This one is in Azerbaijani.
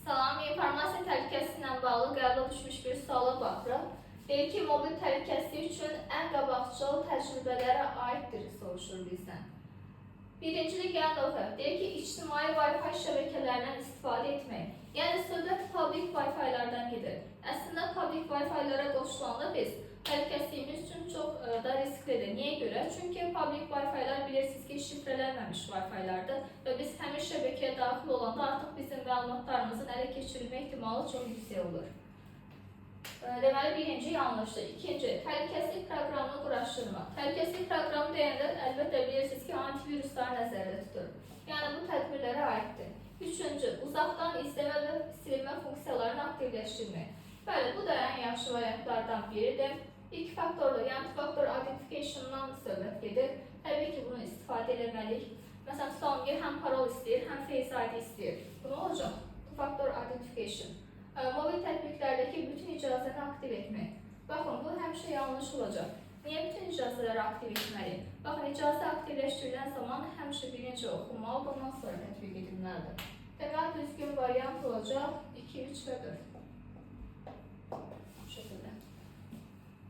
Salam, informasiya təhlükəsizliyi ilə bağlı qəbula düşmüş bir suala baxırıq. Deyir ki, mobil təhlükəsizliyi üçün ən qabaqcıl təcrübələrə aiddir, soruşur bizdən. Birincini gəlin oxuyaq. Deyir ki, ictimai Wi-Fi şəbəkələrindən istifadə etmək. Yəni söhbət public Wi-Fi-lardan gedir. Əslində public Wi-Fi-lara qoşulanda biz təhlükəsizliyimiz üçün çox da risklidir. Niyə görə? Çünki public Wi-Fi-lar bilirsiniz ki, şifrələnməmiş Wi-Fi-lardır və biz həmin şəbəkəyə daxil olanda artıq bizim məlumatlarımızın ələ keçirilmə ehtimalı çox yüksək olur. Deməli, birinci yanlışdır. İkinci, təhlükəsizlik proqramını quraşdırmaq. Təhlükəsizlik proqramı deyəndə əlbəttə bilirsiniz ki, antivirusları nəzərdə tutur. Yəni bu tədbirlərə aiddir. Üçüncü, uzaqdan izləmə və silinmə funksiyalarını aktivləşdirmək. Bəli, bu da ən yaxşı variantlardan biridir. İki faktorlu, yəni two factor authentication-dan söhbət gedir. Təbii ki, bunu istifadə eləməliyik. Məsələn, tutalım ki, həm parol istəyir, həm Face ID istəyir. Bu nə olacaq? Two factor authentication. Mobil tətbiqlərdəki bütün icazəni aktiv etmək. Baxın, bu həmişə yanlış olacaq. Niyə bütün icazələri aktiv etməliyik? Baxın, icazə aktivləşdirilən zaman həmişə birinci oxunmalı, ondan sonra tətbiq edilməlidir. Deməli, düzgün variant olacaq 2, 3 və 4.